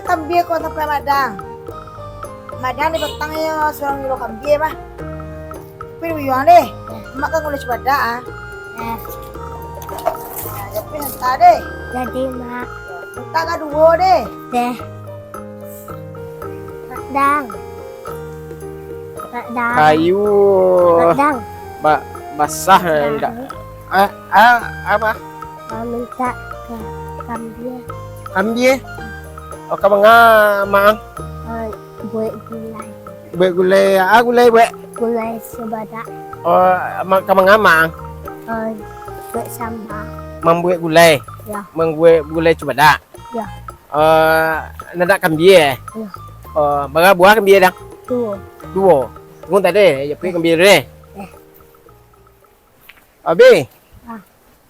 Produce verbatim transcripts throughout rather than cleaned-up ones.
Kambia ko sampai madang. Madang di patang yo, surang juo kambia mah. Tapi buyuang deh. Mak kan ulah cubadak ah. Eh. Nah, tapi hantar deh. Jadi, Mak. Hantar ka duo deh. Deh. Madang. Madang. Kayu. Madang. Ba-, basah. Madang. Ndak. Ah, ah, apa? Mau minta ka kambia. Kambia? Oh, ka manga, Mang? Oh, buek gulai. Buek gulai, ah, gulai buek? Gulai cubadak. Oh, ma-, ka manga, Mang? Oh, buek samba. Mambuek gulai? Ya. Mambuek gulai cubadak? Ya. Eh, nandak kambia, eh? Ya. Eh, bara buah kambia, Dang? Duo. Duo. Tunggu tadi, ya, pi kambia dulu, eh. Eh. Abi. Ah.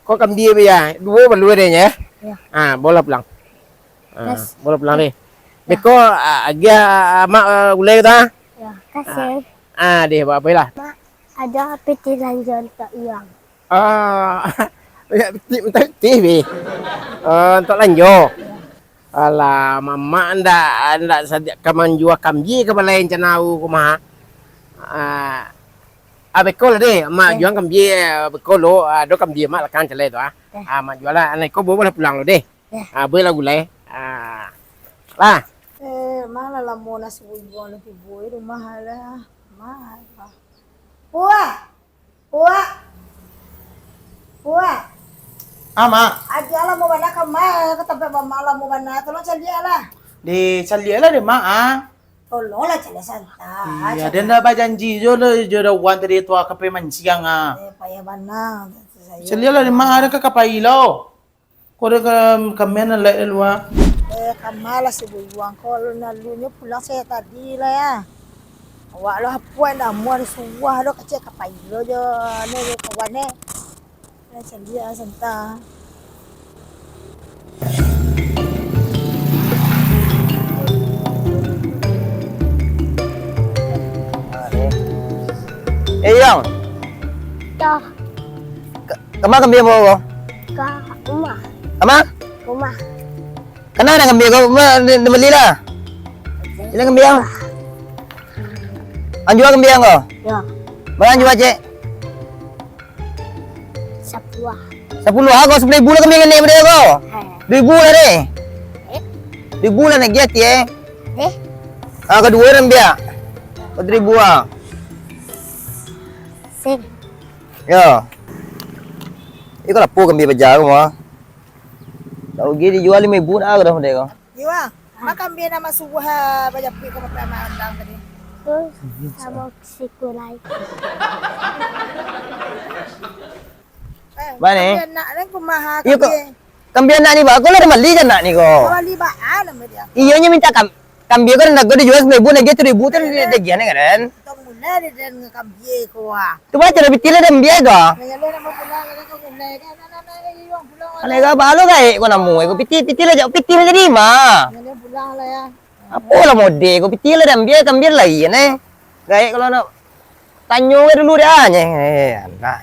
Ko kambia, Bi, ya? Duo balua deh, ya? Ya. Ah, bolah pulang. Ah, bolah pulang deh. Ya. Beko, ah, agiah, ah, mak, ah, gulai tu, ah? Ya, kasih. Ah, deh, apa-apa lah. Mak, ada pitih lanjo untuak Iwang. Ah, ya, pitih, minta pitih, Bi. Ah, untuak lanjo. Ya. Alah, mamak ndak, ndak sadiak ka manjua kambia ka balai rencana au ko mah. Ah, ah, beko lah deh, mak jual kambia, beko lo, ah, ado kambia mak lakang calai tu ah. Ah, mak jual lah, anak iko bawa lah pulang lo deh. Ah, beli lah gulai. Ah, lah. Eh, malah lamo nasi buyuang lah tibo di rumah lah. Malah. Wah. Puak! Puak! Ah, Mak. Agiah lah, mau bana ka ma, ka tampek mamak lah, mau bana, tolong caliak lah. Deh, caliak lah deh, Mak, ah. Tolonglah caliak santa. Iya, den dah bajanji jo, jo dah wan tadi tu, ah, ka pai manciang, ah. Eh, payah bana. Caliak lah deh, Mak, ah, ka, ka pai lo. Ko dek ka-, kamian nan laik di lua. Eh, kama lah si Buyuang ko, alun-alun nyo pulang sajak tadi lah ya. Awak lo apuak ndak amuah disuruah lo, kacik ka pai lo jo, anu, jo kawan e. Lah caliak santa. Eh, Yang. Dah. Ka-, kama kambia bawa ko? Ka rumah. Kama? Rumah. Kana nak kambia ko? Ma, di, dibali lah. Ini kambia. Ang jua kambia ko? Ya. Bara ang jua, Cek? Sapuluah. Sapuluah ko, sapuluah ribu lah kambia ngenek model ko. Hai. Duo ribu lah deh. Eh? Duo ribu lah nak giat, eh. Eh? Ah, kaduo nak kambia. Ko duo ribu ah. Sing. Yo. Iko lapua kambia baja ko mah. Tak rugi dijua limo ribu dah ko dah model ko. Jiwa, ma kambia nan masuruah, ah, bajapuik ka bapak Amak Andang tadi? Tu, samo si Kurai. Eh, Bani? Kambia anak ni kumaha. Iyo, ko kambia. Kambia anak ni, ba, ko lah dibali jo anak ni ko. Bali baa namo dia? Iyo, nyo minta kam-, kambia ko nan ko dijua sapuluah ribu, nan giat tu duo ribu tu di-, diagiah ni kan. Tong mulai dia dengan kambia ko, ah. Tu baco lah pitih lah dek kambia ko. Manyalah nak pulang, nak ka gulai kan. Alah, ga balo gaek ko namo ko, pitih, pitih lah, jak pitih lah jadi mah. Manyalah pulang lah ya. Apo lah mode ko, pitih lah dek kambia, kambia lai kan, eh. Gaek kalau nak tanyo ke dulu dah, nyeh. Eh, anak.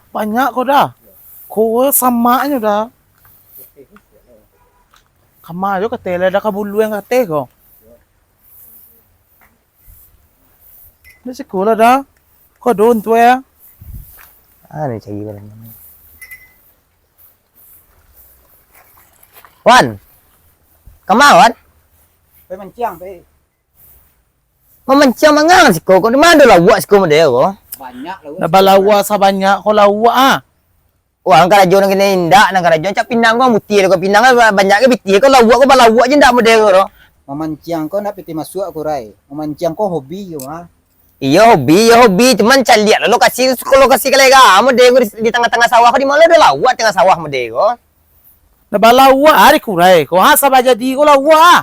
Banyak ko dah. Ko samaknyo dah. Kama jo kateh lah dah ka bulu yang kateh ko. Di siko lah dah. Ko don tu ya. Ah, ni cari barang ni. Wan. Kama, Wan? Pai manciang, pai. Mamanciang mangang siko ko, di ma ado lauak siko model ko? Banyak lauak. Dah balauak sabanyak ko lauak ah. Wah, nan karajo nan kini indak, nan karajo cak pinang ko, mutiah ko pinang, ba-, banyak ke pitih ko, lauak ko balauak je indak model ko. Mamanciang ko ndak pitih masuak ko, Rai. Mamanciang ko hobi ko mah. Iyo hobi, iyo hobi, cuman caliak lah lokasi, ko lokasi kalega model ko di, di tangah-tangah sawah ko, di ma lah ado lauak tangah sawah model ko. Dah balauak ah di Kurai ko, ha, sabajadi ko lauak ah.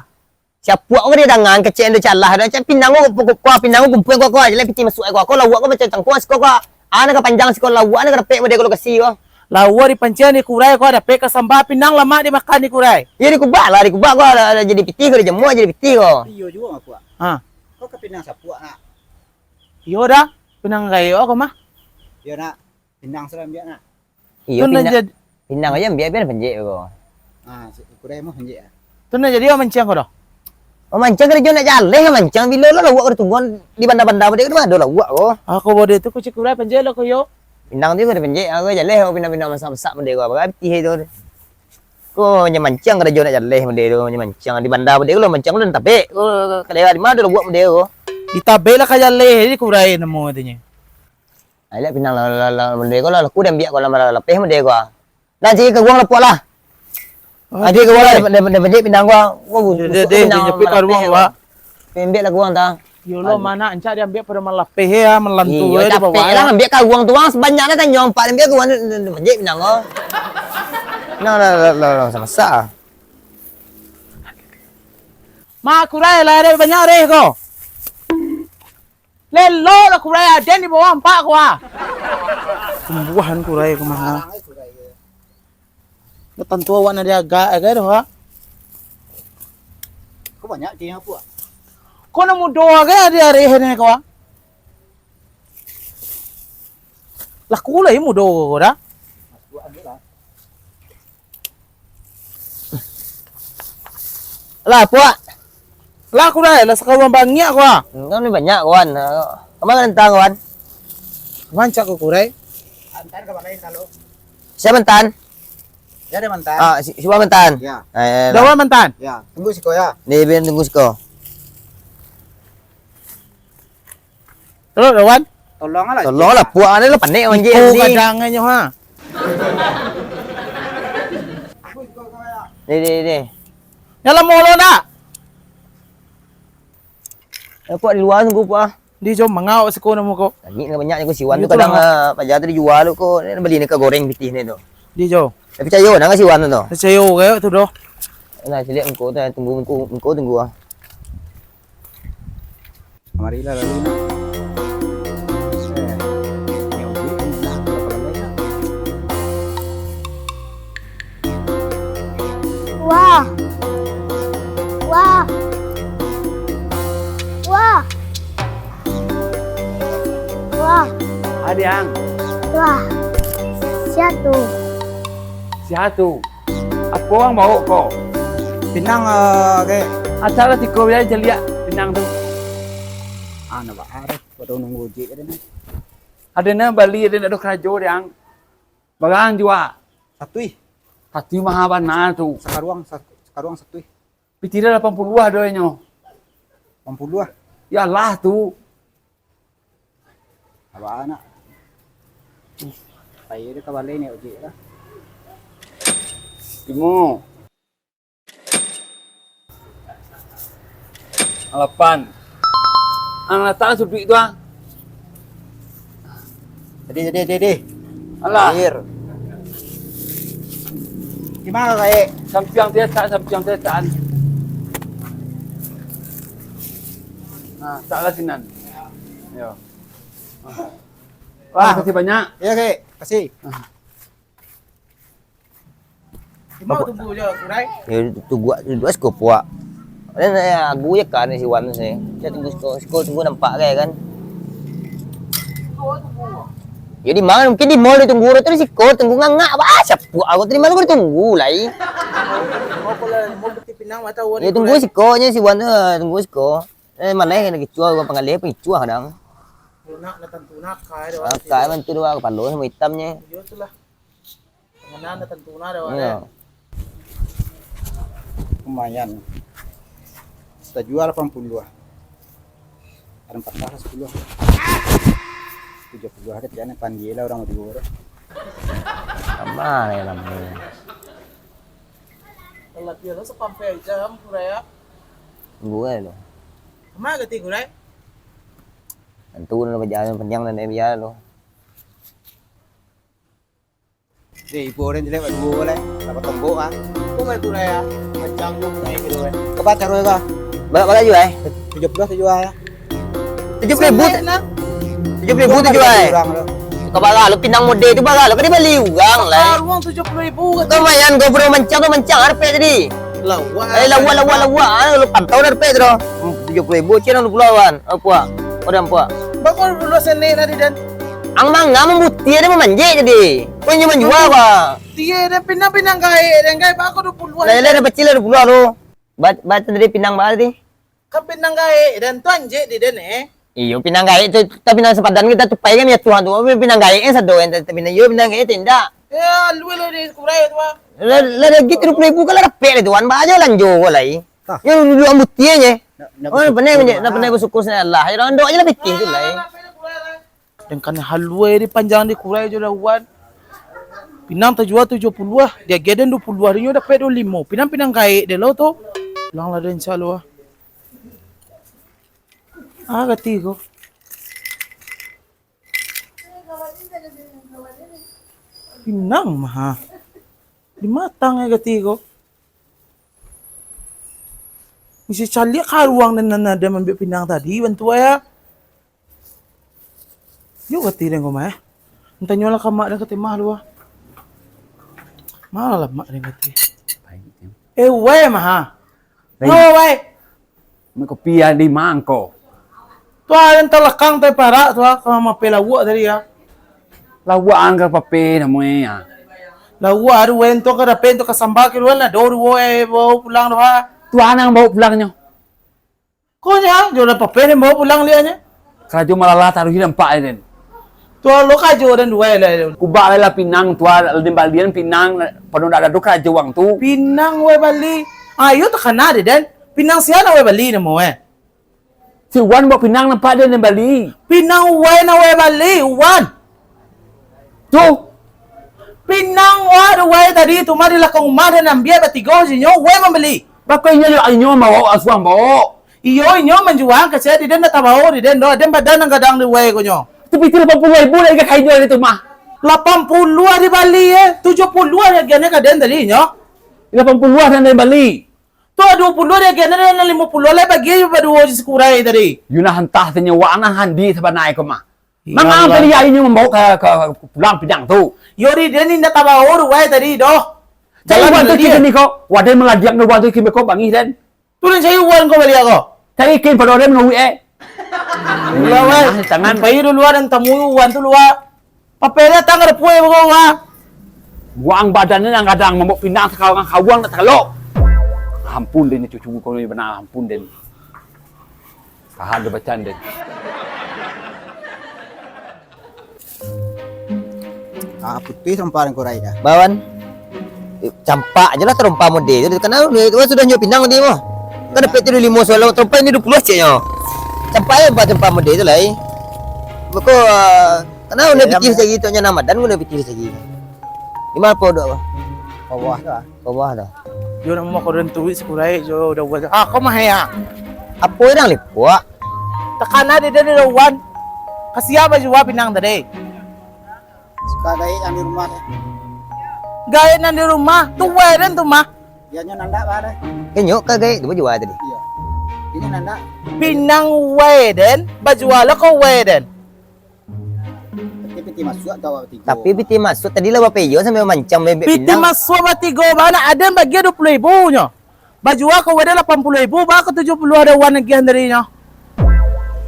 Siapuak ko dia dangan kecek ando calah dah, cak pinang ko, ko, ko, pinang ko kumpul ko, ko aja lah pitih masuak ko, ko lauak ko macam cangkuang siko ko, ana ka panjang siko lauak, ana ka dapek model ko lokasi ko. Lauak dipanciang di Kurai ko, dapek ka samba pinang lamak dimakan di Kurai. Iyo dikubak lah, dikubak ko, ada, ada jadi pitih ko, dijamua jadi pitih ko. Iyo juo mah kuak. Ha. Ko ka pinang sapuak nak. Iyo dah, pinang gayo ko mah. Iyo nak, pinang sudah ambiak nak. Iyo, tu nan pinang, jad- pinang aja ambiak, biar panjek ko. Ah, si Kurai mah panjek ah. Tu nan jadi awak mancang ko doh? Oh, mancang karajo nak jaleh, mancang bilo lah lawak ko tumbuhan di banda-banda, bade ko mah ado lawak ko. Ah, ko bade tu ko Cik Kurai panjek lah ko yo. Pinang tu ko panjek, ah, ko jaleh, pinang-pinang masak-masak bade ko, apo pitih tu. Ko nyo mancang karajo nak jaleh mode tu, nyo mancang di banda mode ko, lo mancang lo tabek. Ko kalewat di ma ado labuak mode ko. Di tabek lah ka jaleh, di Kurai namo katonyo. Ai, liek pinang lah, lah, lah, mode ko lah, laku diambiak ko lah, malah lapeh mode ko. Nah, cik ka guang lapuak lah. Ah, cik ka guang lah, dah, dah, dah, pinang ko. Wah, deh, deh, deh, pinang deh, nyapuik ka malah ruang lapeh ko. Wak. Pembek lah guang ta. Yo lo, aduh. Mana ancak diambiak pado malapeh ya, malantu. Iyo, ya, capek dibawa lah, ya. Ambiak ka guang tu, wang, sabanyak lah tanyo, ampak diambiak ka guang tu, tu, tu, panjek pinang ko. Nah, lah, lah, lah, lah, masak-masak. Ma, Kurai, lah ado banyak reh ko. Lelo lah Kurai, aden di bawah ampak ko ah. Tumbuahan Kurai ko mah. Dak tantu awak nan diagak agai doh, ha? Ko banyak kini apo, ah? Ko nan mudo agai di ari ni ko, ah? Laku lai mudo ko, ko dah. Lah, puak. Lah, Kurai, lah sakaruang banyak ko, ah. Hmm, kan ni banyak, kawan. Kama ka Lentang, kawan? Rancak ko, Kurai. Antar ka balai, kalau. Sia mantan? Ya, ado mantan. Ah, si, si Wan mantan? Ya. Eh, Dawan mantan? Ya, tunggu siko, ya. Ni, biar tunggu siko. Tolong, Dawan. Tolong lah. Tolong lah, puak ni lah, panek manjek ni. Iko kadang nyo, ha. Ni, ni, ni. Nyo lah molo nak? Eh, puak di lua tunggu, puak, ah. Di jo mangau siko namo ko. Banyak, banyak ko siwan tu kadang, ah, paja tu dijua tu ko. Ni bali ni ka goreng pitih ni tu. Di jo. Eh, picayo, nang ka siwan tu tu. Picayo, kayak tu doh. Nah, ciliak engko tu, tunggu engko, engko tunggu ah. Kamarilah lalu nak. Eh, ni uji tu nak, berapa lama nak? Wah. Wah. Wah. Wah. Adiang. Wah. Sia tu? Sia tu? Apo urang baok ko? Pinang, eh, kek. Acalah tiko biar caliak pinang tu. Ah, nak baa, pado nunggu ojek tadi ni. Ado nan bali, ado nan ado karajo, Diang. Barang jua. Satuih. Satuih maha bana tu. Sakaruang, sa-, sakaruang satuih. Pitih lapan puluah doh nyo. Lapan puluah? Yalah tu. Abah anak. Payo dia ka balai ni ojek lah. Timo. Lapan. Ang latak suduik tu, ah. Jadi, jadi, jadi, jadi. Alah. Air. Di mana, Kak? Sampiang dia tak, sampiang dia tak. Nah, tak lah sinan. Yo. Wah, makasih banyak. Iya, Kak. Kasih. Ah. Cuma tunggu je, Kurai. Ya, tunggu, tunggu siko puak. Dan, eh, agu je kan si Wan tu sih. Saya tunggu siko, siko tunggu nampak kan, kan. Ya, di mana? Mungkin di mall dia tunggu, tu di siko tunggu ngangak. Wah, siapa aku tadi malam tunggu lai. Mau pula, mau bukti pinang mata Wan. Ya, tunggu siko nya si Wan tu, tunggu siko. Eh, mana yang kena kicuah, Wan pangalih, kicuah kadang. Lunak, nak tentu nak, kai dah. Ah, kai bantu dua kepala sama hitamnya. Ya, itulah. Tangan dah tantu nah dah. Iyo. Lumayan. Kita jual lapan puluh ah. Ada empat belas sepuluh. Tujuh puluh ada tiada panggil lah orang dua dah. Sama lah ya namanya. Kalau dia lo sepampel jam, Kurai. Tunggu aja lo. Kemana kata Kurai? Tentu lo berjalan panjang dan dia biar lo. Eh, ibu orang jelek buat dua boleh. Dapat tembok ah. Kau main Kurai ah. Macam kau main gitu kan. Kau baca dulu kau. Balak-balak juga eh. Tujuh puluh tujuh ah. Tujuh puluh ribu. Tujuh puluh ribu tujuh ah. Kau barang lu pinang mode tu barang lu kan dibali urang lah. Ruang tujuh puluh ribu. Kau main kau bro mancang tu mancang arpek tadi. Lawak. Eh, lawak, lawak, lawak. Ah, lu pantau dah arpek tu dah. Hmm, tujuh puluh ribu cina lu pulau kan. Apa? Kau dah apa? Bakal dulu sini tadi dan. Ang manga mambutia deh mamanjek jadi. Kau nyo manjua, Bang. Tie deh, pinang-pinang gaek deh, gaek bako duo puluah. Lah, lah, lah, pacik lah duo puluah tu. Ba-, ba tadi pinang ba tadi? Kan pinang gaek, den tu anjek di den, eh. Iyo, pinang gaek tu, tapi pinang sapadan kita tupai kan ya Tuhan tu. Pinang gaek kan sado kan, tapi pinang, iyo, pinang gaek tu indak. Ya, lu lah di kurai tu, ah. Lah, lah, lagi tigo puluah ribu kan lah dapek lah, Tuhan. Ba aja lanjo ko lai. Tah. Yo, duduak ambutie je. Nak, nak Oh, bersyukur pandai menje-, lah. Nak pandai bersyukur sama Allah. Ya, ronda aja lah pitih tu lai. Lah, lah, lah, lah. Dangkan haluai di panjang di kurai jo dawan. Pinang tajua tujuah puluah, diagiah den duo puluah, dinyo dapek duo limo. Pinang-pinang gaek deh lo tu. Pulang lah den, insya Allah. Ah, gati ko. Pinang mah. Di matang eh gati ko. Misi caliak karuang den nan ado mambiak pinang tadi, bantu ya. Yo gati den ko mah, eh. Tanyolah ka mak den ka timah lu, ah. Malah mak den gati. Baik, ya. Eh, weh, mah, ah. Baik. Oh, weh. Mak kopi ya di mangko. Tu ah, den talakang tai parak tu ah, ka mape lauak tadi ah. Lauak ang ka pape namo e, ah. Lauak aduh, weh, tu ka dapek tu ka samba kiluan lah, do duo, eh, bao pulang tu ah. Tu anang bao pulangnyo. Ko nya, jo lah pape den bao pulang liaknyo. Karajo malalah taruih nampak den. Tu lo karajo den duai lah. Kubak lah pinang tu, lah den balian pinang, pado ndak ado karajo wang tu. Pinang weh bali. Ayo takana deh den. Pinang sia nak weh bali namo eh. Si Wan bao pinang nampak den, den bali. Pinang weh nak weh bali, Wan. Tu. Pinang wah duai tadi tu mah di lakang umah den ambiak batigo sinyo, weh mambali. Bako inyo, inyo mambao asuang bao. Iyo, inyo manjuang, kasian di den ndak tabao di den doh, den badan nan gadang di wai ko nyo. Tu pitih lapan puluah ribu lai ka kainyo di tu mah. Lapan puluah dibali, eh. Tujuah puluah diagiahnyo ka den tadi nyo. Lapan puluah nan den bali. Tu duo puluah diagiahnyo, nan limo puluah lai bagi jo baduo jo si Kurai tadi. Yo nah antah tanyo wak nah handi sabanai ko mah. Iyo, Manga lah. Tadi arinyo mambao ka, ka pulang pinang tu. Yo di den indak tabao ruwai tadi doh. Cari Jalan uang tu dia. Kini ko, wadai maladiang ka uang tu kini ko bangih den. Tu nan cari uang ko baliak ko. Cari kin pado den mangawik eh. Ulah wai. Nah, tangan. Pai dulu den tamui uang tu luar. Papai datang ka dapua bako uang. Uang badan ni nan gadang mambao pinang sakawang kawang nak talok. Ampun den cucu ko ni bana ampun den. Tahan dulu bacaan den. Ah, putuih sampa den Kurai dah. Bawan. Eh, campak je lah tarompa mode tu. Karena dia tu sudah nyo pinang tadi mah. Kan dapek tu limo soal tarompa ni duo puluah ceknyo. Campak je bah tarompa mode tu lai. Bako, ah, karena udah pitih sagi tu nyo namadan udah pitih sagi. Di mana pondok, Bang? Bawah tu ah. Bawah tu. Yo nak mamakai duit si Kurai jo udah buat. Ah, kau mah ya. Apo yang lipuak? Takana di dia di dawan. Kasian bajua pinang tadi. Suka gaek yang di rumah. Gaek nan di rumah, tu wae den tu mah. Ianyo nandak ba deh. Inyo ka gaek tu bajua tadi. Iya. Ini nandak. Pinang wae den, bajua lo ko wae den. Tapi piti masuak tu awak tigo. Tapi piti masuak tadi lah bapeyo sampai mancam bebek Piti pinang. Masuak batigo bana, aden bagian duo puluah ribu nyo. Bajua ko wae den lapan puluah ribu, ba ko tujuah puluah ada wan agiahan dari nyo.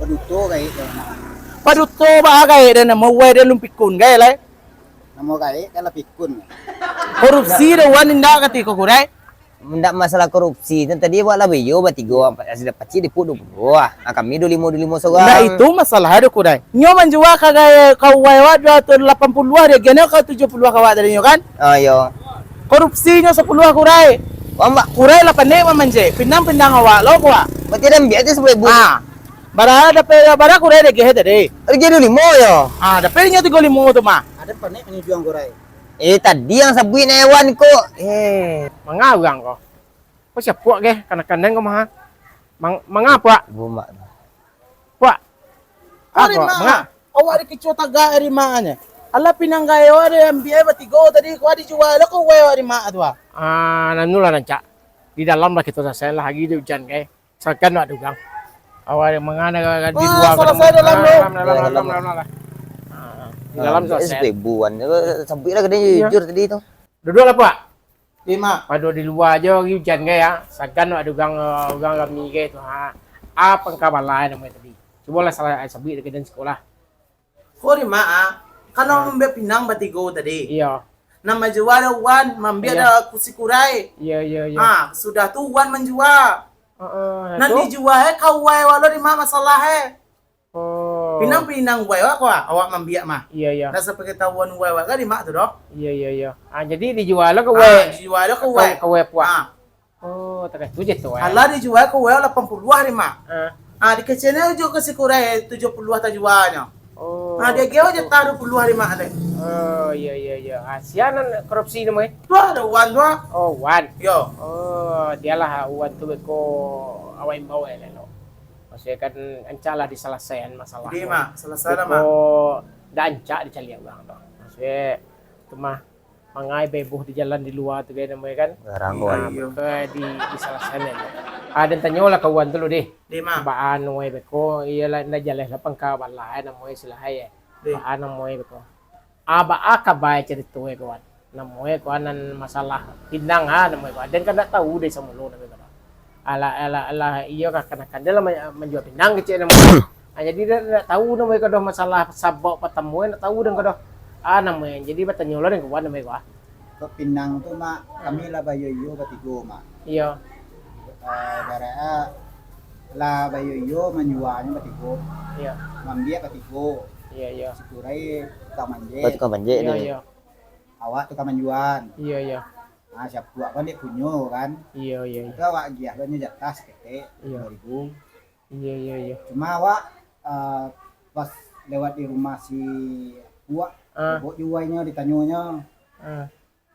Paduto gaek tu nah. Paduto ba gaek den namo wae den lum pikun gaek lai. Namo gaek kan lah pikun. Korupsi dah wan indak kati ko Kurai. Ndak masalah korupsi, tu tadi awak lah beyo batigo, ampat, sudah pacik dipuk duo puluah. Ah, kami duo limo, duo limo sorang. Ndak itu masalah ado Kurai. Nyo manjua ka gaek ka uwai awak duo ratus lapan puluah, dia geno ka tujuah puluah ka awak tadi nyo kan? Ah, iyo. Korupsi nyo sapuluah Kurai. Wah, Mbak. Kurai lah pandai mamanjek. Pinang-pinang awak lo kuah. Berarti dah ambiak tu sapuluah ribu. Ah. Bara dapek, bara Kurai dageh tadi. Harga duo limo yo. Ah, dapek nyo tigo limo tu mah. Ada panek manyujuang Kurai. Eh, tadi yang sabuik naiwan ko. Eh. Manga urang ko? Ko sia puak ge, kanakan den ko mah. Mang-, manga puak? Bumak. Puak. Ari Apa? Mak. Manga? Awak dikicau tagak ari mak nyo. Alah pinang gayo ada ambiak batigo tadi ko dijual lah ko wai ari mak tu ah. Ah, nanu lah rancak. Di dalam lah kito sasain lah hari di ujan kai. Sakan wak dugang. Awak mangana di Wah, luar salasai dalam tu. Dalam, dalam, dalam, dalam, dalam. Ah, di dalam Ah, salasai. Seribuan. Sabuik lah kena Iya. Jujur tadi tu. Duduak lah, Pak. Lima. Pado di luar aja hari hujan kai ya. Sakan wak dugang, eh, urang rami kai tu. Ha. Apa kabar lah nama tadi? Cubalah salah sabuik dekat dan sekolah. Ko di ma, ah. Kan ha. Mambiak pinang batigo tadi. Iyo. Nan manjua ado Wan, mambiak ado si Kurai. Iyo, iyo, iyo. Ha, sudah tu Wan manjua. Heeh. Nan tu? Dijua e ka wai wak lo di ma masalah e. Oh. Pinang-pinang wai wak ko, ah, awak mambiak mah. Iyo, iyo. Nan sapangatahuan wai wak kan di ma tu doh. Iyo, iyo, iyo. Ah, jadi dijua lo ka wai. Ah, dijua lo ka wai. Ka wai puak. Ah. Oh, takah tu je tu, eh. Alah dijua ka wai lapan puluah di ma. Ah. Ah, dikeceknyo jo ka si Kurai tujuah puluah tajuanyo. Oh. Ah, diagiah ajo taruih puluah di ma teh. Oh, iyo, iyo, iyo. Ah, sia nan korupsi namo e? Tu ado Wan tu, ah. Oh, Wan. Yo. Oh, dialah Wan tu beko awak imbau e lelo. Maksudnyo kan rancak lah disalasaian masalah. Di ma, salasai lah, Mak. Beko ndak rancak dicaliak urang tu. Maksudnyo tu mah mangai beboh di jalan di lua tu kan namo e kan. Garang, ah, Wan. Iyo. Beko di, disalasaian tu. Ah, den tanyolah ka Wan tu lu deh. Di ma. Baa namo e beko, iyolah ndak jaleh lah pangka balah e namo e istilah e. Di. Baa namo e beko. Ah, baa kaba carito e kawan. Namo e kawan nan masalah pinang ah namo e kawan. Den kan ndak tahu dari samulo namo e kawan. Alah, alah, alah, iyo kakanakan den lah ma-, manjua pinang kecek namo e. Ah, jadi den ndak tahu namo e kadoh masalah sabab patamo e ndak tahu den kadoh. Ah, namo e. Jadi batanyo lah den kawan namo e kawan. Kok pinang tu, Mak, kami lah baiyo-iyo batigo, Mak. Iyo. Eh, ibaratnyo lah baiyo-iyo manjuanyo batigo. Iyo. Mambiak batigo. Iyo, iyo. Si Kurai tukang manjek. Oh, tukang manjek tu. Iyo, iyo. Awak tukang manjuan. Iyo, iyo. Ah, si Apuak kan dek punyo kan. Iyo, iyo, iyo. Itu awak agiah lo nyo jatah saketek, iyo, limo ribu. Iyo, iyo, iyo. Cuma awak, eh, pas lewat di rumah si Apuak, ah, bobok juo wainyo ditanyo nyo. Ah.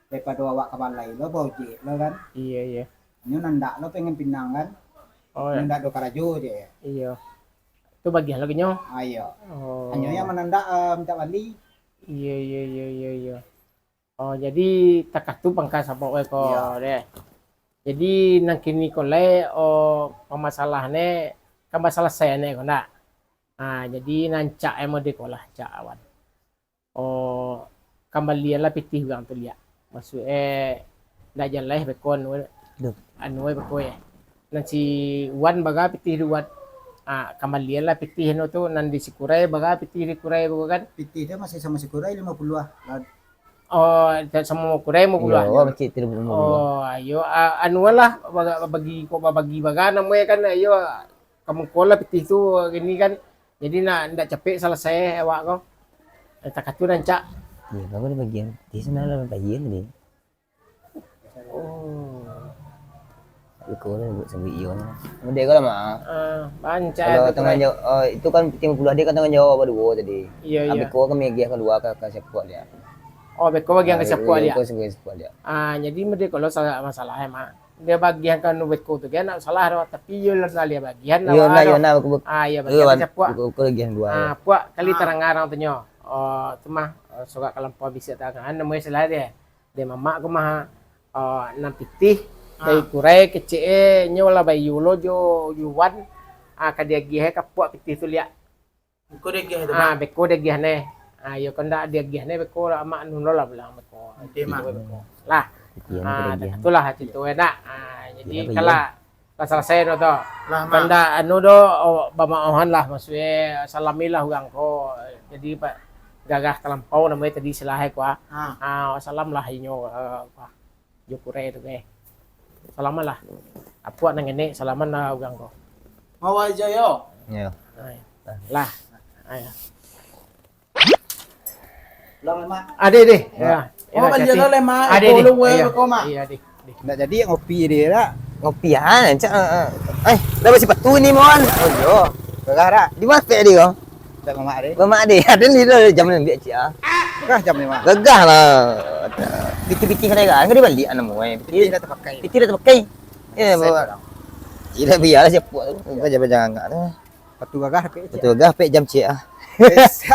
Daripado awak ka balai lo, baojek lo kan. Iyo, iyo. Nyo nandak lo pengen pinang kan. Oh, iyo. Nandak do karajo je. Iyo. Tu bagian lo ka nyo? Ah, iyo. Oh. Hanyo yang manandak, eh, mintak bali. Iyo, iyo, iyo, iyo, iyo. Oh, jadi takah tu pangka sabab e ko, iyo, deh. Jadi nan kini ko lai, oh, pamasalah ne kan basalasai ne ko ndak? Ah, jadi nan cak e mode ko lah, cak awan. Oh, kambalianlah pitih urang tu liak. Maksud e, ndak jaleh beko anu, duh, anu e beko e. Nan si Wan bara pitih di Wan. Ah, kambalianlah pitih anu tu, nan di si Kurai bara pitih di Kurai beko kan. Pitih tu masih samo si Kurai limo puluah lah. Oh, samo Kurai limo puluah. Iyo, awak masih limo puluah. Oh, iyo, ah, anu lah, baga-, bagi, kok babagi bara namo e kan, iyo, ka muko lah pitih tu, kini kan. Jadi nak, ndak capek salasai awak ko. Eh, takah tu rancak. Iyo, bagus bagian. Di sana lah bagian ni. Oh. Iko lah buat sambil iyo lah. Mode ko lah, Mak. Ah, rancak kalau tu, tanggung jawab, oh, itu kan limo puluah dia kan tanggung jawab baduo tadi. Iyo, iyo. Abih ko kan magiah kalua ka, ka si Apuak dia. Oh, beko bagian ka si Apuak dia. Ah, iyo, beko sampai si Apuak dia. Ah, jadi mode ko lo sa-, masalah e, Mak. Dia bagian ka anu beko tu kan, ndak salah doh, tapi iyo lah salah bagian lah. Iyo, nah, iyo, nah, beko, beko. Ah, iyo, bagian ka si Apuak. Beko, beko bagian duo. Ah, Puak, kali tarang arang tu nyo. Oh, tu mah, eh, surak kalampau bisiak tangan, namo e salah dia. Dek mamak ko mah, ah, nan pitih, dari Kurai kecek e, nyo lah baiyo lo jo, jo Wan, ah, ka diagiah e ka Puak pitih tu liak. Beko diagiah tu, ah, Mak? Beko diagiah ne. Ah, iyo, kok ndak diagiah ne, beko lah, Mak, anu lo lah bilang beko. Oke, Mak. Beko. Lah. Iyo, ah, beko diagiah. Itulah carito e, nak. Ah, jadi kalau lah salasai doh tu. Lah, Mak. Ndak anu doh, oh, bamaohan lah, maksud e, salamilah urang ko. Jadi, Pak, garah talampau namo e tadi salah e ko, ah. Ha. Ah, salam lah inyo, eh, ko, ah. Jo Kurai tu, eh. Salaman lah. Apuak nan ngenek, salaman lah urang ko. Mau aja yo. Yo. Ai. Lah. Ai. Pulang, Mak. Ade, ade. Ya. Ya. Oh, ya, balian hati-hati lah, Mak. Ade, ade. Iko lu, weh, ya. Beko, Mak. Iya, ade. Ndak jadi ngopi dia dak? Ngopi ah, rancak, ah, ah. Eh, dah basipatu ni, Mon. Oh, iyo. Gagah dak? Di mana dia, kau? Dak mamak dia. Mamak dia. Ada ni dah jam ni ambiak cik ah. Gagah jam ni, Mak. Gagah lah. Pitih-pitih kadai kan, kan dia balik anak muai. Pitih dah terpakai. Pitih dah terpakai. Ya, bawa. Tidak biarlah siapa tu. Bukan jabat jangan angkat tu. Patu gagah pek. Patu gagah pek jam cik ah. Yes.